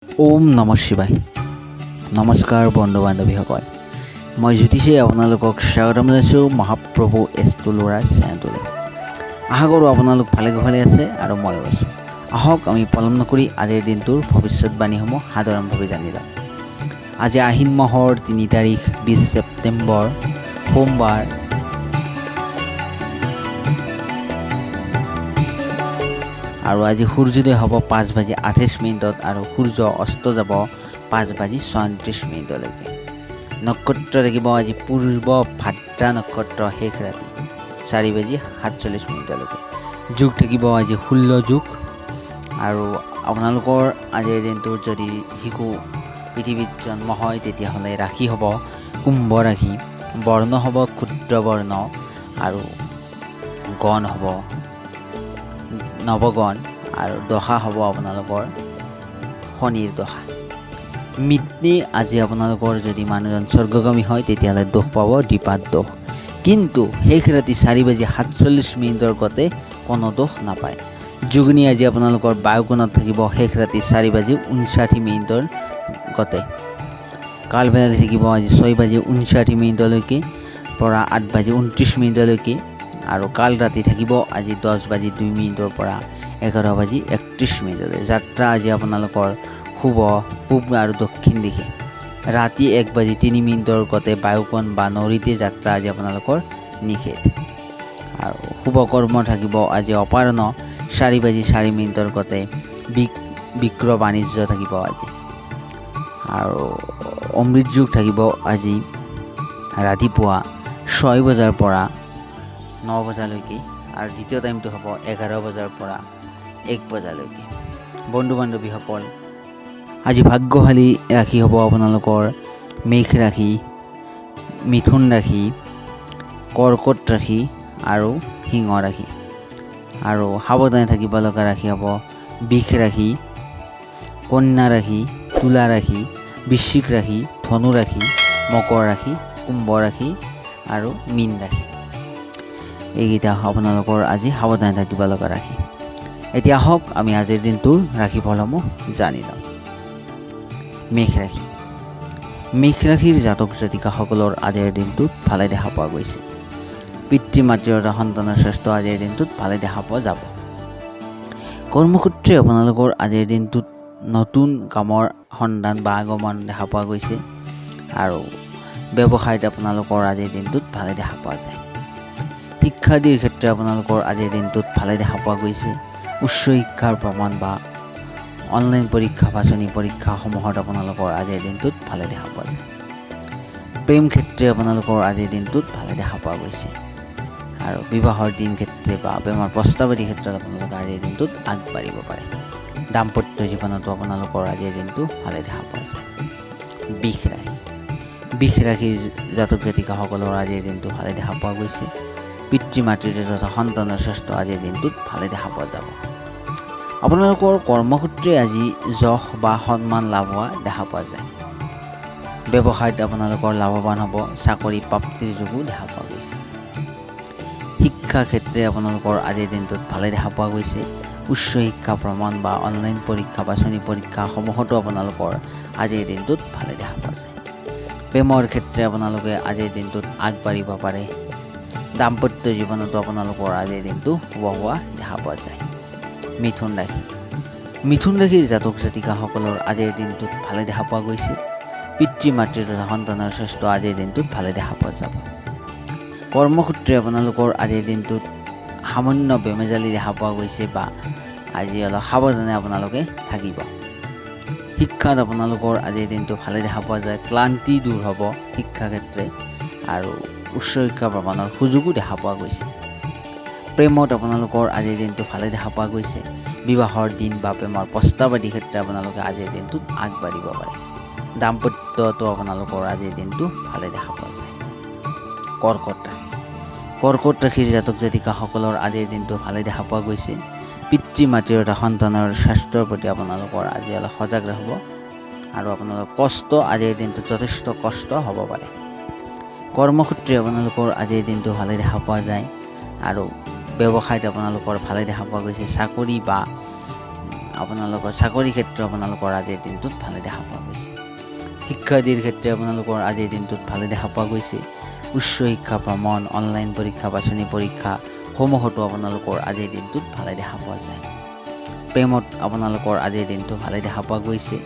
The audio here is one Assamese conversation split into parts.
ওম নম শিৱায়। নমস্কাৰ বন্ধু বান্ধৱীসকল, মই জ্যোতিষে আপোনালোকক স্বাগতম জনাইছোঁ মহাপ্ৰভু এষ্ট্ৰ'লৰা চেনেলটোলৈ। আশা কৰোঁ আপোনালোক ভালে কুশলে আছে আৰু ময়ো আছোঁ। আহক, আমি পলম নকৰি আজিৰ দিনটোৰ ভৱিষ্যতবাণীসমূহ সাধাৰণভাৱে জানি লওঁ। আজি আহিন মাহৰ 3 তাৰিখ, 20 ছেপ্টেম্বৰ, সোমবাৰ। আৰু আজি সূৰ্যোদয় হ'ব 5 বাজি 28 মিনিটত আৰু সূৰ্য অস্ত যাব 5 বাজি 36 মিনিটলৈকে। নক্ষত্ৰ থাকিব আজি পূৰ্ব ভাদ্ৰা নক্ষত্ৰ শেষ ৰাতি 4 বাজি 47 মিনিটলৈকে। যোগ থাকিব আজি 16 যোগ। আৰু আপোনালোকৰ আজিৰ দিনটোত যদি শিশু পৃথিৱীত জন্ম হয়, তেতিয়াহ'লে ৰাশি হ'ব কুম্ভ ৰাশি, বৰ্ণ হ'ব ক্ষুদ্ৰ বৰ্ণ আৰু গণ হ'ব নৱগণ আৰু দশা হ'ব আপোনালোকৰ শনিৰ দশা। মৃত্যু আজি আপোনালোকৰ যদি মানুহজন স্বৰ্গগামী হয়, তেতিয়াহ'লে দোষ পাব দ্বিপাত দোষ, কিন্তু শেষ ৰাতি 4 বাজি 47 মিনিটৰ গতে কোনো দোষ নাপায়। যোগিনী আজি আপোনালোকৰ বায়ুকোণত থাকিব শেষ ৰাতি 4 বাজি 59 মিনিটৰ গতে। কালবেলা থাকিব আজি 6 বাজি 59 মিনিটলৈকে পৰা 8 বাজি 29 মিনিটলৈকে আৰু কাল ৰাতি থাকিব আজি 10 বাজি 2 মিনিটৰ পৰা 11 বাজি 31 মিনিটলৈ। যাত্ৰা আজি আপোনালোকৰ শুভ পূব আৰু দক্ষিণ দিশে। ৰাতি 1 বাজি 3 মিনিটৰ গতে বায়ুকোণ বা নৈঋত্যে যাত্ৰা আজি আপোনালোকৰ নিষেধ। আৰু শুভ কৰ্ম থাকিব আজি অপৰাহ্ন 4 বাজি 4 মিনিটৰ গতে। বিক্ৰ বাণিজ্য থাকিব আজি। আৰু অমৃত যোগ থাকিব আজি ৰাতিপুৱা 6 বজাৰ পৰা 9 বজালৈকে আৰু দ্বিতীয় টাইমটো হ'ব 11 বজাৰ পৰা 1 বজালৈকে। বন্ধু বান্ধৱীসকল, আজি ভাগ্যশালী ৰাশি হ'ব আপোনালোকৰ মেষ ৰাশি, মিথুন ৰাশি, কৰ্কট ৰাশি আৰু সিংহ ৰাশি। আৰু সাৱধানে থাকিব লগা ৰাশি হ'ব বৃষ ৰাশি, কন্যা ৰাশি, তুলা ৰাশি, বৃশ্চিক ৰাশি, ধনু ৰাশি, মকৰ ৰাশি, কুম্ভ ৰাশি আৰু মীন ৰাশি। এইকেইটা আপোনালোকৰ আজি সাৱধানে থাকিব লগা ৰাশি। এতিয়া আহক, আমি আজিৰ দিনটোৰ ৰাশিফলসমূহ জানি লওঁ। মেষ ৰাশি। মেষ ৰাশিৰ জাতক জাতিকাসকলৰ আজিৰ দিনটোত ভালে দেখা পোৱা গৈছে। পিতৃ মাতৃ আৰু সন্তানৰ স্বাস্থ্য আজিৰ দিনটোত ভালে দেখা পোৱা যাব। কৰ্মসূত্ৰে আপোনালোকৰ আজিৰ দিনটোত নতুন কামৰ সন্ধান বা আগমন দেখা পোৱা গৈছে আৰু ব্যৱসায়ত আপোনালোকৰ আজিৰ দিনটোত ভালে দেখা পোৱা যায়। শিক্ষাদিৰ ক্ষেত্ৰত আপোনালোকৰ আজিৰ দিনটোত ভালে দেখা পোৱা গৈছে। উচ্চ শিক্ষাৰ প্ৰমাণ বা অনলাইন পৰীক্ষা, বাছনি পৰীক্ষাসমূহত আপোনালোকৰ আজিৰ দিনটোত ভালে দেখা পোৱা যায়। প্ৰেম ক্ষেত্ৰে আপোনালোকৰ আজিৰ দিনটোত ভালে দেখা পোৱা গৈছে আৰু বিবাহৰ দিন ক্ষেত্ৰে বা প্ৰেমৰ প্ৰস্তাৱ আদি ক্ষেত্ৰত আপোনালোকে আজিৰ দিনটোত আগবাঢ়িব পাৰে। দাম্পত্য জীৱনতো আপোনালোকৰ আজিৰ দিনটো ভালে দেখা পোৱা যায়। বৃষ ৰাশি। বৃষ ৰাশিৰ জাতক জাতিকাসকলৰ আজিৰ দিনটো ভালে দেখা পোৱা গৈছে। পিতৃ মাতৃ তথা সন্তানৰ স্বাস্থ্য আজিৰ দিনটোত ভালে দেখা পোৱা যাব। আপোনালোকৰ কৰ্মসূত্ৰে আজি যশ বা সন্মান লাভ হোৱা দেখা পোৱা যায়। ব্যৱসায়ত আপোনালোকৰ লাভৱান হ'ব। চাকৰি প্ৰাপ্তিৰ যোগো দেখা পোৱা গৈছে। শিক্ষা ক্ষেত্ৰে আপোনালোকৰ আজিৰ দিনটোত ভালে দেখা পোৱা গৈছে। উচ্চ শিক্ষা ভ্ৰমণ বা অনলাইন পৰীক্ষা, বাছনি পৰীক্ষাসমূহতো আপোনালোকৰ আজিৰ দিনটোত ভালে দেখা পোৱা যায়। প্ৰেমৰ ক্ষেত্ৰে আপোনালোকে আজিৰ দিনটোত আগবাঢ়িব পাৰে। দাম্পত্য জীৱনতো আপোনালোকৰ আজিৰ দিনটো শুভ হোৱা দেখা পোৱা যায়। মিথুন ৰাশি। মিথুন ৰাশিৰ জাতক জাতিকাসকলৰ আজিৰ দিনটোত ভালে দেখা পোৱা গৈছে। পিতৃ মাতৃ তথা সন্তানৰ স্বাস্থ্য আজিৰ দিনটোত ভালে দেখা পোৱা যাব। কৰ্মসূত্ৰে আপোনালোকৰ আজিৰ দিনটোত সামান্য বেমেজালি দেখা পোৱা গৈছে বা আজি অলপ সাৱধানে আপোনালোকে থাকিব। শিক্ষাত আপোনালোকৰ আজিৰ দিনটো ভালে দেখা পোৱা যায়। ক্লান্তি দূৰ হ'ব শিক্ষা ক্ষেত্ৰে আৰু উচ্চ শিক্ষা ভ্ৰমণৰ সুযোগো দেখা পোৱা গৈছে। প্ৰেমত আপোনালোকৰ আজিৰ দিনটো ভালে দেখা পোৱা গৈছে। বিবাহৰ দিন বা প্ৰেমৰ প্ৰস্তাৱ আদি ক্ষেত্ৰে আপোনালোকে আজিৰ দিনটোত আগবাঢ়িব পাৰে। দাম্পত্যটো আপোনালোকৰ আজিৰ দিনটো ভালে দেখা পোৱা যায়। কৰ্কট ৰাশি। কৰ্কট ৰাশিৰ জাতক জাতিকাসকলৰ আজিৰ দিনটো ভালে দেখা পোৱা গৈছে। পিতৃ মাতৃ তথা সন্তানৰ স্বাস্থ্যৰ প্ৰতি আপোনালোকৰ আজি অলপ সজাগ ৰাখিব আৰু আপোনালোকৰ কষ্ট আজিৰ দিনটোত যথেষ্ট কষ্ট হ'ব পাৰে। কৰ্মসূত্ৰে আপোনালোকৰ আজিৰ দিনটো ভালে দেখা পোৱা যায় আৰু ব্যৱসায়ত আপোনালোকৰ ভালে দেখা পোৱা গৈছে। চাকৰি বা আপোনালোকৰ চাকৰি ক্ষেত্ৰ আপোনালোকৰ আজিৰ দিনটোত ভালে দেখা পোৱা গৈছে। শিক্ষাৰ্থীৰ ক্ষেত্ৰে আপোনালোকৰ আজিৰ দিনটোত ভালে দেখা পোৱা গৈছে। উচ্চ শিক্ষা ভ্ৰমণ, অনলাইন পৰীক্ষা, বাছনি পৰীক্ষা সমূহতো আপোনালোকৰ আজিৰ দিনটোত ভালে দেখা পোৱা যায়। প্ৰেমত আপোনালোকৰ আজিৰ দিনটো ভালে দেখা পোৱা গৈছে।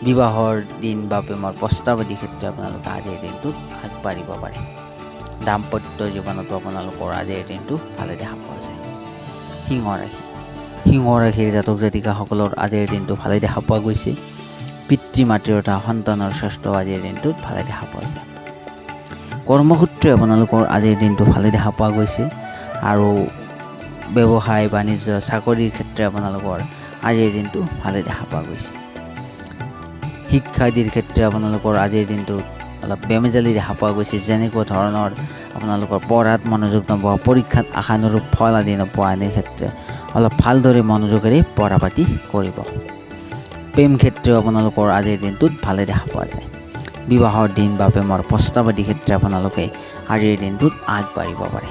বিবাহৰ দিন বা প্ৰেমৰ প্ৰস্তাৱ আদি ক্ষেত্ৰে আপোনালোকে আজিৰ দিনটোত আগবাঢ়িব পাৰে। দাম্পত্য জীৱনতো আপোনালোকৰ আজিৰ দিনটো ভালে দেখা পোৱা যায়। সিংহ ৰাশি। সিংহ ৰাশিৰ জাতক জাতিকাসকলৰ আজিৰ দিনটো ভালে দেখা পোৱা গৈছে। পিতৃ মাতৃ তথা সন্তানৰ স্বাস্থ্য আজিৰ দিনটোত ভালে দেখা পোৱা যায়। কৰ্মসূত্ৰে আপোনালোকৰ আজিৰ দিনটো ভালে দেখা পোৱা গৈছে আৰু ব্যৱসায়, বাণিজ্য, চাকৰিৰ ক্ষেত্ৰে আপোনালোকৰ আজিৰ দিনটো ভালে দেখা পোৱা গৈছে। শিক্ষা আদিৰ ক্ষেত্ৰে আপোনালোকৰ আজিৰ দিনটোত অলপ বেমেজালি দেখা পোৱা গৈছে। যেনেকুৱা ধৰণৰ আপোনালোকৰ পঢ়াত মনোযোগ নবহা, পৰীক্ষাত আশানুৰূপ ফল আদি নোপোৱা, এনে ক্ষেত্ৰে অলপ ভালদৰে মনোযোগেৰে পঢ়া পাতি কৰিব। প্ৰেম ক্ষেত্ৰেও আপোনালোকৰ আজিৰ দিনটোত ভালে দেখা পোৱা যায়। বিবাহৰ দিন বা প্ৰেমৰ প্ৰস্তাৱ আদি ক্ষেত্ৰে আপোনালোকে আজিৰ দিনটোত আগবাঢ়িব পাৰে।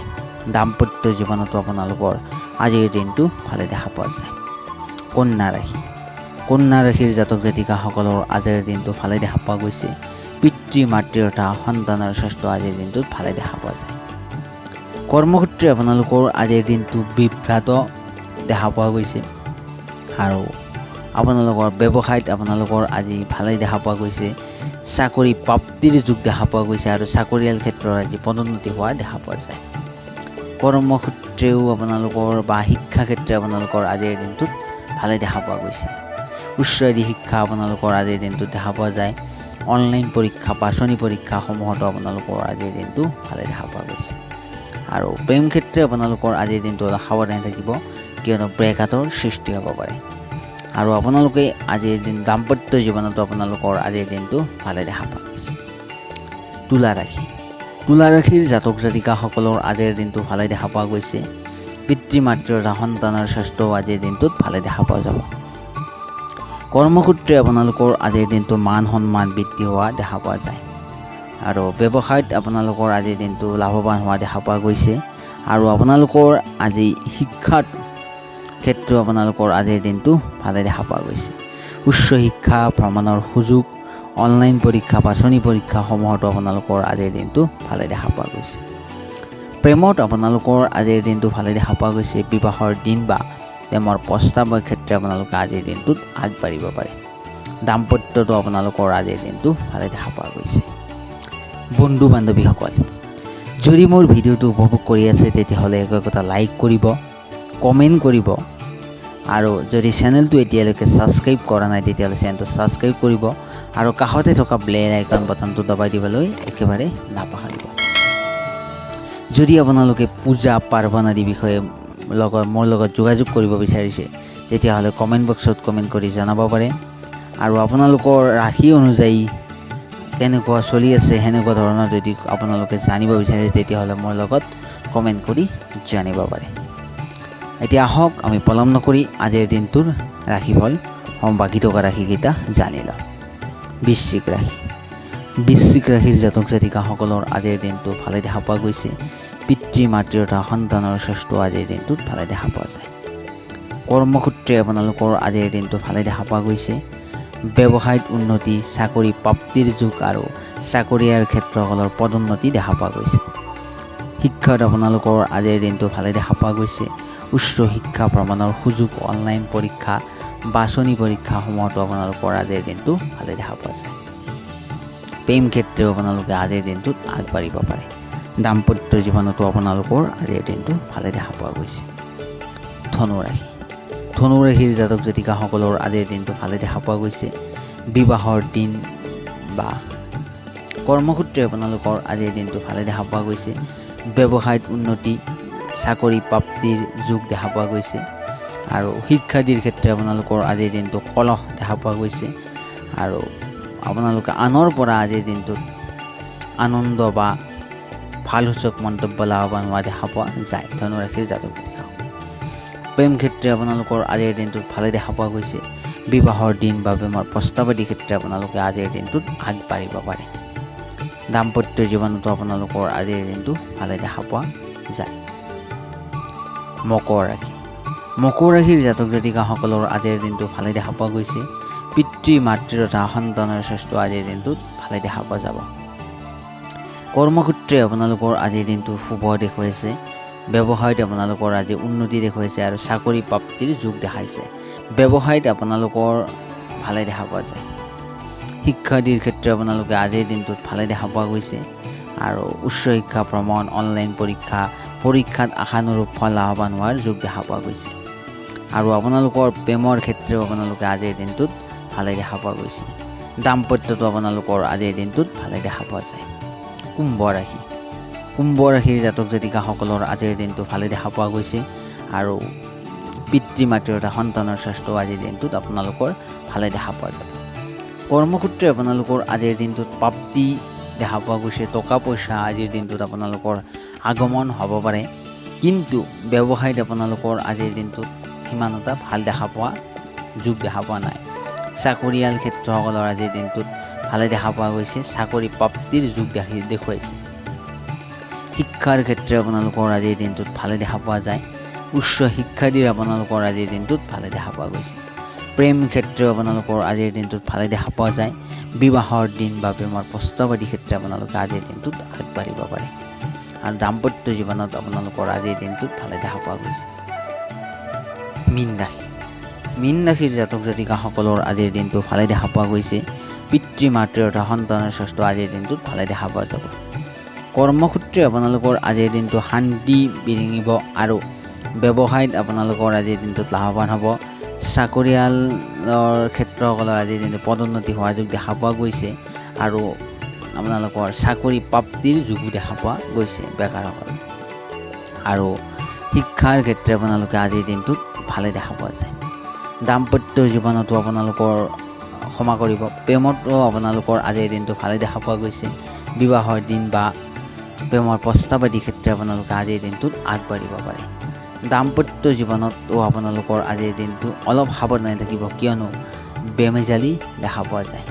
দাম্পত্য জীৱনতো আপোনালোকৰ আজিৰ দিনটো ভালে দেখা পোৱা যায়। কন্যা ৰাশি। কন্যা ৰাশিৰ জাতক জাতিকাসকলৰ আজিৰ দিনটো ভালে দেখা পোৱা গৈছে। পিতৃ মাতৃ তথা সন্তানৰ স্বাস্থ্য আজিৰ দিনটোত ভালে দেখা পোৱা যায়। কৰ্মসূত্ৰে আপোনালোকৰ আজিৰ দিনটো বিভ্ৰাট দেখা পোৱা গৈছে আৰু আপোনালোকৰ ব্যৱসায়ত আপোনালোকৰ আজি ভালেই দেখা পোৱা গৈছে। চাকৰি প্ৰাপ্তিৰ যুগ দেখা পোৱা গৈছে আৰু চাকৰিয়াল ক্ষেত্ৰত আজি পদোন্নতি হোৱা দেখা পোৱা যায়। কৰ্মসূত্ৰেও আপোনালোকৰ বা শিক্ষা ক্ষেত্ৰে আপোনালোকৰ আজিৰ দিনটোত ভালে দেখা পোৱা গৈছে। উচ্চ আদি শিক্ষা আপোনালোকৰ আজিৰ দিনটোত দেখা পোৱা যায়। অনলাইন পৰীক্ষা, বাছনি পৰীক্ষাসমূহতো আপোনালোকৰ আজিৰ দিনটো ভালে দেখা পোৱা গৈছে। আৰু প্ৰেম ক্ষেত্ৰে আপোনালোকৰ আজিৰ দিনটো অলপ সাৱধানে থাকিব, কিয়নো ব্ৰেকআপৰ সৃষ্টি হ'ব পাৰে। আৰু আপোনালোকে আজিৰ দিন দাম্পত্য জীৱনতো আপোনালোকৰ আজিৰ দিনটো ভালে দেখা পোৱা গৈছে। তুলা ৰাশি। তুলা ৰাশিৰ জাতক জাতিকাসকলৰ আজিৰ দিনটো ভালে দেখা পোৱা গৈছে। পিতৃ মাতৃ তথা সন্তানৰ স্বাস্থ্যও আজিৰ দিনটোত ভালে দেখা পোৱা যাব। কৰ্মসূত্ৰে আপোনালোকৰ আজিৰ দিনটো মান সন্মান বৃদ্ধি হোৱা দেখা পোৱা যায় আৰু ব্যৱসায়ত আপোনালোকৰ আজিৰ দিনটো লাভৱান হোৱা দেখা পোৱা গৈছে। আৰু আপোনালোকৰ আজি শিক্ষাত ক্ষেত্ৰ আপোনালোকৰ আজিৰ দিনটো ভালে দেখা পোৱা গৈছে। উচ্চ শিক্ষা, ভ্ৰমণৰ সুযোগ, অনলাইন পৰীক্ষা, বাছনি পৰীক্ষাসমূহতো আপোনালোকৰ আজিৰ দিনটো ভালে দেখা পোৱা গৈছে। প্ৰেমত আপোনালোকৰ আজিৰ দিনটো ভালে দেখা পোৱা গৈছে। বিবাহৰ দিন বা প্ৰেমৰ প্ৰস্তাৱৰ ক্ষেত্ৰে আপোনালোকে আজিৰ দিনটোত আগবাঢ়িব পাৰে। দাম্পত্যটো আপোনালোকৰ আজিৰ দিনটো ভালে দেখা পোৱা গৈছে। বন্ধু বান্ধৱীসকল, যদি মোৰ ভিডিঅ'টো উপভোগ কৰি আছে তেতিয়াহ'লে একো একোটা লাইক কৰিব, কমেণ্ট কৰিব আৰু যদি চেনেলটো এতিয়ালৈকে ছাবস্ক্ৰাইব কৰা নাই তেতিয়াহ'লে চেনেলটো ছাবস্ক্ৰাইব কৰিব আৰু কাষতে থকা বেল আইকন বাটনটো দবাই দিবলৈ একেবাৰে নাপাহৰিব। যদি আপোনালোকে পূজা পাৰ্বণ আদি বিষয়ে লগত মোৰ লগত যোগাযোগ কৰিব বিচাৰিছে তেতিয়াহ'লে কমেণ্ট বক্সত কমেণ্ট কৰি জনাব পাৰে। আৰু আপোনালোকৰ ৰাশি অনুযায়ী কেনেকুৱা চলি আছে সেনেকুৱা ধৰণৰ যদি আপোনালোকে জানিব বিচাৰিছে তেতিয়াহ'লে মোৰ লগত কমেণ্ট কৰি জানিব পাৰে। এতিয়া আহক আমি পলম নকৰি আজিৰ দিনটোৰ ৰাশিফল বাকী থকা ৰাশিকেইটা জানি লওঁ। বৃশ্চিক ৰাশি। বৃশ্চিক ৰাশিৰ জাতক জাতিকাসকলৰ আজিৰ দিনটো ভালে দেখা পোৱা গৈছে। পিতৃ মাতৃ তথা সন্তানৰ স্বাস্থ্য আজিৰ দিনটোত ভালে দেখা পোৱা যায়। কৰ্মসূত্ৰে আপোনালোকৰ আজিৰ দিনটো ভালে দেখা পোৱা গৈছে। ব্যৱসায়ত উন্নতি, চাকৰি প্ৰাপ্তিৰ যুগ আৰু চাকৰিয়াৰ ক্ষেত্ৰসকলৰ পদোন্নতি দেখা পোৱা গৈছে। শিক্ষাত আপোনালোকৰ আজিৰ দিনটো ভালে দেখা পোৱা গৈছে। উচ্চ শিক্ষা, ভ্ৰমণৰ সুযোগ, অনলাইন পৰীক্ষা, বাছনি পৰীক্ষাসমূহতো আপোনালোকৰ আজিৰ দিনটো ভালে দেখা পোৱা যায়। প্ৰেম ক্ষেত্ৰেও আপোনালোকে আজিৰ দিনটোত আগবাঢ়িব পাৰে। দাম্পত্য জীৱনতো আপোনালোকৰ আজিৰ দিনটো ভালে দেখা পোৱা গৈছে। ধনুৰাশি। ধনুৰাশিৰ জাতক জাতিকাসকলৰ আজিৰ দিনটো ভালে দেখা পোৱা গৈছে। বিবাহৰ দিন বা কৰ্মসূত্ৰে আপোনালোকৰ আজিৰ দিনটো ভালে দেখা পোৱা গৈছে। ব্যৱসায়ত উন্নতি, চাকৰি প্ৰাপ্তিৰ যুগ দেখা পোৱা গৈছে আৰু শিক্ষাদিৰ ক্ষেত্ৰে আপোনালোকৰ আজিৰ দিনটো কলহ দেখা পোৱা গৈছে। আৰু আপোনালোকে আনৰ পৰা আজিৰ দিনটোত আনন্দ বা ভাল সূচক মন্তব্য লাভৱান হোৱা দেখা পোৱা যায়। ধনুৰাশিৰ জাতক জাতিকা। প্ৰেম ক্ষেত্ৰে আপোনালোকৰ আজিৰ দিনটোত ভালে দেখা পোৱা গৈছে। বিবাহৰ দিন বা প্ৰেমৰ প্ৰস্তাৱ আদি ক্ষেত্ৰে আপোনালোকে আজিৰ দিনটোত আগবাঢ়িব পাৰে। দাম্পত্য জীৱনতো আপোনালোকৰ আজিৰ দিনটো ভালে দেখা পোৱা যায়। মকৰ ৰাশি। মকৰ ৰাশিৰ জাতক জাতিকাসকলৰ আজিৰ দিনটো ভালে দেখা পোৱা গৈছে। পিতৃ মাতৃ তথা সন্তানৰ স্বাস্থ্য আজিৰ দিনটোত ভালে দেখা পোৱা যাব। কৰ্মসূত্ৰে আপোনালোকৰ আজিৰ দিনটো শুভ দেখুৱাইছে। ব্যৱসায়ত আপোনালোকৰ আজি উন্নতি দেখুৱাইছে আৰু চাকৰি প্ৰাপ্তিৰ যোগ দেখাইছে। ব্যৱসায়ত আপোনালোকৰ ভালে দেখা পোৱা যায়। শিক্ষাদিৰ ক্ষেত্ৰত আপোনালোকে আজিৰ দিনটোত ভালে দেখা পোৱা গৈছে আৰু উচ্চ শিক্ষা, ভ্ৰমণ, অনলাইন পৰীক্ষা, পৰীক্ষাত আশানুৰূপ ফল লাভৱান হোৱাৰ যোগ দেখা পোৱা গৈছে। আৰু আপোনালোকৰ প্ৰেমৰ ক্ষেত্ৰেও আপোনালোকে আজিৰ দিনটোত ভালে দেখা পোৱা গৈছে। দাম্পত্যটো আপোনালোকৰ আজিৰ দিনটোত ভালে দেখা পোৱা যায়। কুম্ভ ৰাশি। কুম্ভ ৰাশিৰ জাতক জাতিকাসকলৰ আজিৰ দিনটো ভালে দেখা পোৱা গৈছে আৰু পিতৃ মাতৃ তথা সন্তানৰ স্বাস্থ্য আজিৰ দিনটোত আপোনালোকৰ ভালে দেখা পোৱা যাব। কৰ্মসূত্ৰে আপোনালোকৰ আজিৰ দিনটোত প্ৰাপ্তি দেখা পোৱা গৈছে। টকা পইচা আজিৰ দিনটোত আপোনালোকৰ আগমন হ'ব পাৰে, কিন্তু ব্যৱসায়ত আপোনালোকৰ আজিৰ দিনটোত সিমান এটা ভাল দেখা পোৱা যোগ দেখা পোৱা নাই। চাকৰিয়াল ক্ষেত্ৰসকলৰ আজিৰ দিনটোত ভালে দেখা পোৱা গৈছে। চাকৰি প্ৰাপ্তিৰ যোগ দেখুৱাইছে। শিক্ষাৰ ক্ষেত্ৰে আপোনালোকৰ আজিৰ দিনটোত ভালে দেখা পোৱা যায়। উচ্চ শিক্ষাদিৰ আপোনালোকৰ আজিৰ দিনটোত ভালে দেখা পোৱা গৈছে। প্ৰেম ক্ষেত্ৰেও আপোনালোকৰ আজিৰ দিনটোত ভালে দেখা পোৱা যায়। বিবাহৰ দিন বা প্ৰেমৰ প্ৰস্তাৱ আদি ক্ষেত্ৰে আপোনালোকে আজিৰ দিনটোত আগবাঢ়িব পাৰে আৰু দাম্পত্য জীৱনত আপোনালোকৰ আজিৰ দিনটোত ভালে দেখা পোৱা গৈছে। মীন ৰাশি। মীন ৰাশিৰ জাতক জাতিকাসকলৰ আজিৰ দিনটো ভালে দেখা পোৱা গৈছে। পিতৃ মাতৃ তথা সন্তানৰ স্বাস্থ্য আজিৰ দিনটোত ভালে দেখা পোৱা যাব। কৰ্মসূত্ৰে আপোনালোকৰ আজিৰ দিনটো শান্তি বিৰিঙিব আৰু ব্যৱসায়ত আপোনালোকৰ আজিৰ দিনটোত লাভৱান হ'ব। চাকৰিয়ালৰ ক্ষেত্ৰসকলৰ আজিৰ দিনটো পদোন্নতি হোৱাৰ যোগ দেখা পোৱা গৈছে আৰু আপোনালোকৰ চাকৰি প্ৰাপ্তিৰ যোগো দেখা পোৱা গৈছে বেকাৰসকল। আৰু শিক্ষাৰ ক্ষেত্ৰে আপোনালোকে আজিৰ দিনটোত ভালে দেখা পোৱা যায়। দাম্পত্য জীৱনতো আপোনালোকৰ ক্ষমা কৰিব, প্ৰেমতো আপোনালোকৰ আজিৰ দিনটো ভালে দেখা পোৱা গৈছে। বিবাহৰ দিন বা প্ৰেমৰ প্ৰস্তাৱ আদি ক্ষেত্ৰে আপোনালোকে আজিৰ দিনটোত আগবাঢ়িব পাৰে। দাম্পত্য জীৱনতো আপোনালোকৰ আজিৰ দিনটো অলপ সাৱধানে থাকিব, কিয়নো বেমেজালি দেখা পোৱা যায়।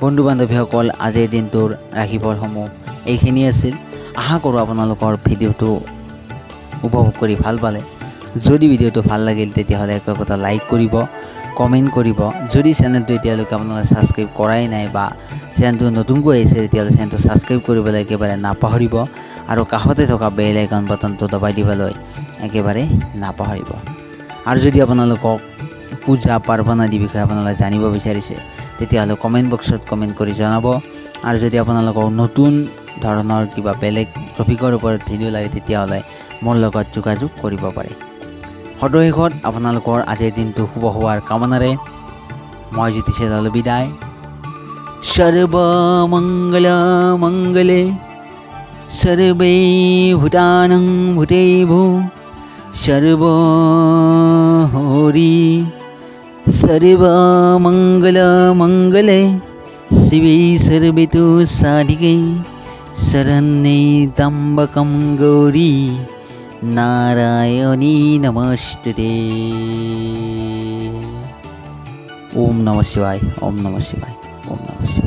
বন্ধু বান্ধৱীসকল, আজিৰ দিনটোৰ ৰাশিফলসমূহ এইখিনি আছিল। আশা কৰোঁ আপোনালোকৰ ভিডিঅ'টো উপভোগ কৰি ভাল পালে। যদি ভিডিঅ'টো ভাল লাগিল তেতিয়াহ'লে একো লাইক কৰিব, কমেণ্ট কৰিব। যদি চেনেলটো এতিয়ালৈকে আপোনালোকে ছাবস্ক্ৰাইব কৰাই নাই বা চেনেলটো নতুনকৈ আহিছে তেতিয়াহ'লে চেনেলটো ছাবস্ক্ৰাইব কৰিবলৈ একেবাৰে নাপাহৰিব আৰু কাষতে থকা বেল আইকন বাটনটো দবাই দিবলৈ একেবাৰে নাপাহৰিব। আৰু যদি আপোনালোকক পূজা পাৰ্বণ আদি বিষয়ে আপোনালোকে জানিব বিচাৰিছে তেতিয়াহ'লে কমেণ্ট বক্সত কমেণ্ট কৰি জনাব। আৰু যদি আপোনালোকক নতুন ধৰণৰ কিবা বেলেগ টপিকৰ ওপৰত ভিডিঅ' লাগে তেতিয়াহ'লে মোৰ লগত যোগাযোগ কৰিব পাৰে। সদশেষত আপোনালোকৰ আজিৰ দিনটো শুভ হোৱাৰ কামনাৰে মই জ্যোতিষে ল'লোঁ বিদায়। সৰ্বমংগল মংগলে সৰ্বে ভূতানাং ভূতেভ্যো সৰ্ব হৰি সৰ্বমংগল মংগলে শিবে সৰ্বেতো সাধিকে শৰণ্যে ত্ৰ্যম্বকं গৌরী নারায়ণী নমস্তুতে। ওম নমঃ শিবায়, ওম নমঃ শিবায়, ওম নমঃ শিবায়।